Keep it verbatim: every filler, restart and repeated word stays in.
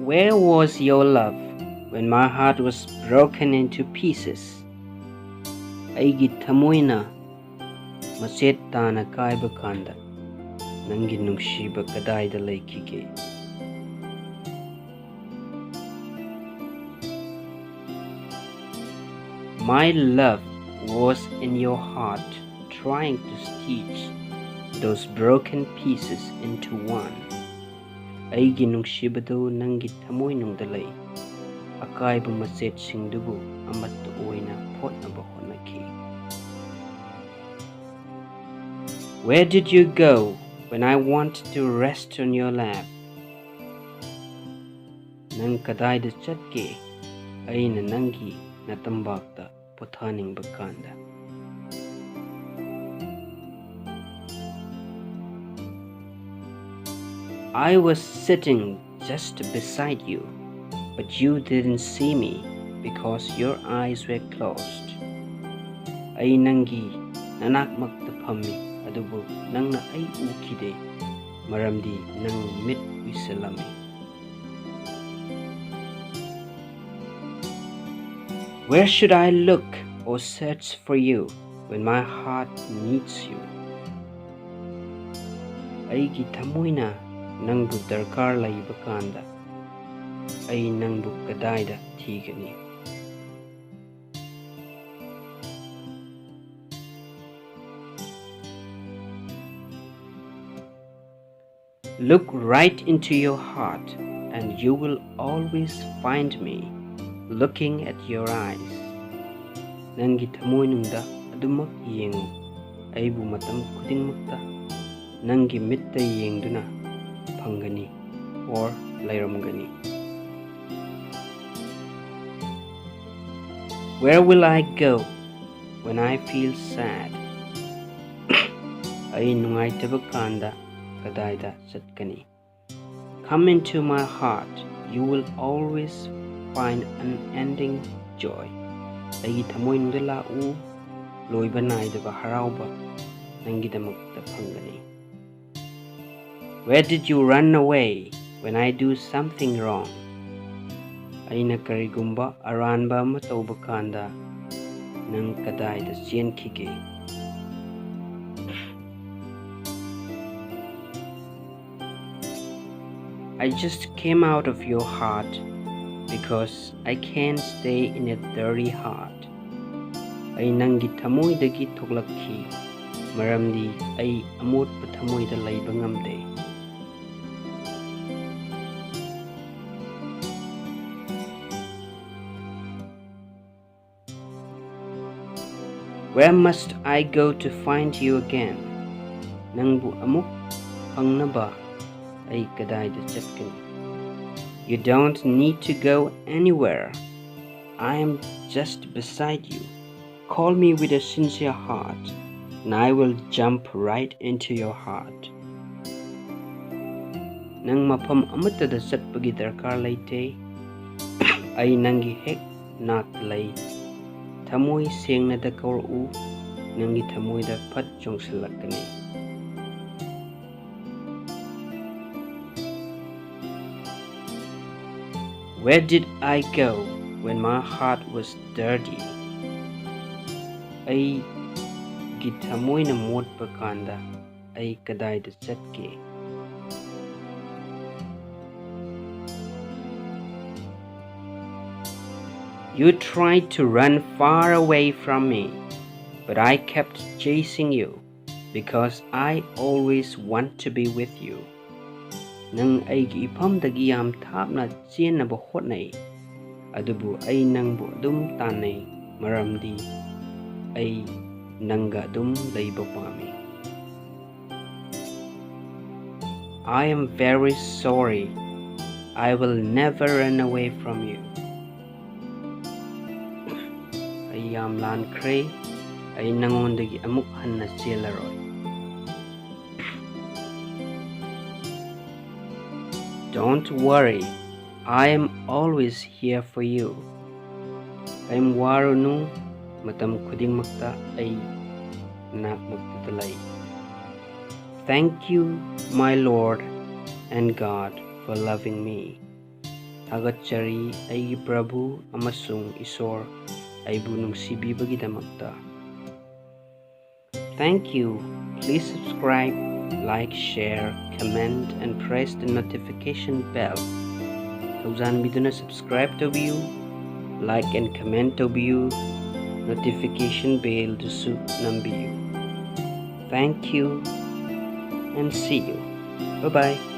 Where was your love when my heart was broken into pieces? ꯑꯩꯒꯤ ꯊꯃꯣꯏꯅ ꯃꯆꯦꯠ ꯇꯥꯅ ꯀꯥꯏꯕ ꯀꯥꯟꯗ, ꯅꯪꯒꯤ ꯅꯨꯡꯁꯤꯕ ꯀꯗꯥꯏꯗ ꯂꯩꯈꯤꯒꯦ? My love was in your heart, trying to stitch those broken pieces into one. ꯑꯩꯒꯤ ꯅꯨꯡꯁꯤꯕꯗꯨ ꯅꯪꯒꯤ ꯊꯃꯣꯏꯅꯨꯡꯗ ꯂꯩ, ꯑꯀꯥꯏꯕ ꯃꯆꯦꯠꯁꯤꯡꯗꯨꯕꯨ ꯑꯃꯠꯇ ꯑꯣꯏꯅ ꯐꯣꯠꯅꯕ ꯍꯣꯠꯅꯈꯤ꯫ Where did you go when I wanted to rest on your lap? ꯅꯪ ꯀꯗꯥꯏꯗ ꯆꯠꯀꯦ, ꯑꯩꯅ ꯅꯪꯒꯤ ꯅꯇꯝꯕꯥꯛꯇ ꯄꯣꯊꯥꯅꯤꯡꯕ ꯀꯥꯟꯗ? I was sitting just beside you, but you didn't see me because your eyes were closed. ꯑꯩ ꯅꯪꯒꯤ ꯅꯅꯥꯛꯃꯛꯇ ꯐꯝꯃꯤ, ꯑꯗꯨꯕꯨ ꯅꯪꯅ ꯑꯩ ꯎꯈꯤꯗꯦ, ꯃꯔꯝꯗꯤ ꯅꯪ ꯃꯤꯠ ꯎꯏꯁꯤꯜꯂꯝꯃꯤ꯫ Where should I look or search for you when my heart needs you? ꯑꯩꯒꯤ ꯊꯃꯣꯏꯅ ꯅꯪꯕꯨ ꯗꯔꯀꯥꯔ ꯂꯩꯕ ꯀꯥꯟꯗ, ꯑꯩ ꯅꯪꯕꯨ ꯀꯗꯥꯏꯗ ꯊꯤꯒꯅꯤ? Look right into your heart, and you will always find me looking at your eyes. ꯅꯪꯒꯤ ꯊꯃꯣꯏꯅꯨꯡꯗ ꯑꯗꯨꯃꯛ ꯌꯦꯡꯉꯨ, ꯑꯩꯕꯨ ꯃꯇꯝ ꯈꯨꯗꯤꯡꯃꯛꯇ ꯅꯪꯒꯤ ꯃꯤꯠꯇ ꯌꯦꯡꯗꯨꯅ ꯐꯪꯒꯅꯤ or ꯂꯩꯔꯝꯒꯅꯤ꯫ Where will I go when I feel sad? ꯑꯩ ꯅꯨꯡꯉꯥꯏꯇꯕ ꯀꯥꯟꯗ ꯀꯗꯥꯏꯗ ꯆꯠꯀꯅꯤ? Come into my heart, you will always find unending joy. ꯑꯩꯒꯤ ꯊꯃꯣꯏꯅꯨꯡꯗ ꯂꯥꯛꯎ, ꯂꯣꯏꯕ ꯅꯥꯏꯗꯕ ꯍꯔꯥꯎꯕ ꯅꯪꯒꯤꯗꯃꯛꯇ ꯐꯪꯒꯅꯤ꯫ Where did you run away when I do something wrong? ꯑꯩꯅ ꯀꯔꯤꯒꯨꯝꯕ ꯑꯔꯥꯟꯕ ꯑꯃ ꯇꯧꯕ ꯀꯥꯟꯗ ꯅꯪ ꯀꯗꯥꯏꯗ ꯆꯦꯟꯈꯤꯒꯦ? I just came out of your heart because I can't stay in a dirty heart. ꯑꯩ ꯅꯪꯒꯤ ꯊꯃꯣꯏꯗꯒꯤ ꯊꯣꯛꯂꯛꯈꯤ, ꯃꯔꯝꯗꯤ ꯑꯩ ꯑꯃꯣꯠꯄ ꯊꯃꯣꯏꯗ ꯂꯩꯕ ꯉꯝꯗꯦ꯫ Where must I go to find you again? ꯅꯪꯕꯨ ꯑꯃꯨꯛ ꯐꯪꯅꯕ ꯑꯩ ꯀꯗꯥꯏꯗ ꯆꯠꯀꯅꯤ? You don't need to go anywhere. I am just beside you. Call me with a sincere heart, and I will jump right into your heart. ꯅꯪ ꯃꯐꯝ ꯑꯃꯠꯇꯗ ꯆꯠꯄꯒꯤ ꯗꯔꯀꯥꯔ ꯂꯩꯇꯦ꯫ ꯑꯩ ꯅꯪꯒꯤ ꯍꯦꯛ ꯅꯥꯛꯇ ꯂꯩ꯫ ꯊꯃꯣꯏ ꯁꯦꯡꯅꯗ ꯀꯧꯔꯛꯎ, ꯅꯪꯒꯤ ꯊꯃꯣꯏꯗ ꯐꯠ ꯆꯣꯡꯁꯤꯜꯂꯛꯀꯅꯤ꯫ Where did I go when my heart was dirty? ꯑꯩꯒꯤ ꯊꯃꯣꯏꯅ ꯃꯣꯠꯄ ꯀꯥꯟꯗ ꯑꯩ ꯀꯗꯥꯏꯗ ꯆꯠꯀꯦ? You tried to run far away from me, but I kept chasing you because I always want to be with you. ꯅꯪ ꯑꯩꯒꯤ ꯏꯐꯝꯗꯒꯤ ꯌꯥꯝ ꯊꯥꯞꯅ ꯆꯦꯟꯅꯕ ꯍꯣꯠꯅꯩ, ꯑꯗꯨꯕꯨ ꯑꯩ ꯅꯪꯕꯨ ꯑꯗꯨꯝ ꯇꯥꯟꯅꯩ, ꯃꯔꯝꯗꯤ ꯑꯩ ꯅꯪꯒ ꯑꯗꯨꯝ ꯂꯩꯕ ꯄꯥꯝꯃꯤ꯫ I am very sorry. I will never run away from you. ꯑꯩ ꯌꯥꯝ ꯂꯥꯟꯈ꯭ꯔꯦ꯫ ꯑꯩ ꯅꯪꯉꯣꯟꯗꯒꯤ ꯑꯃꯨꯛ ꯍꯟꯅ ꯆꯦꯜꯂꯔꯣꯏ꯫ Don't worry. I am always here for you. ꯀꯔꯤꯝ ꯋꯥꯔꯨꯅꯨ, ꯃꯇꯝ ꯈꯨꯗꯤꯡꯃꯛꯇ ꯑꯩ ꯅꯅꯥꯛꯃꯛꯇꯗ ꯂꯩ꯫ Thank you, my Lord and God, for loving me. ꯊꯥꯒꯠꯆꯔꯤ ꯑꯩꯒꯤ ꯄ꯭ꯔꯚꯨ ꯑꯃꯁꯨꯡ ꯏꯁꯣꯔ, ꯑꯩꯕꯨ ꯅꯨꯡꯁꯤꯕꯤꯕꯒꯤꯗꯃꯛꯇ꯫ Thank you. Please subscribe, like, share, comment, and press the notification bell. ꯊꯧꯖꯥꯟꯕꯤꯗꯨꯅ subscribe ꯇꯧꯕꯤꯌꯨ, like and comment ꯇꯧꯕꯤꯌꯨ, notification bell ꯗꯨꯁꯨ ꯅꯝꯕꯤꯌꯨ꯫ Thank you and see you. Bye bye.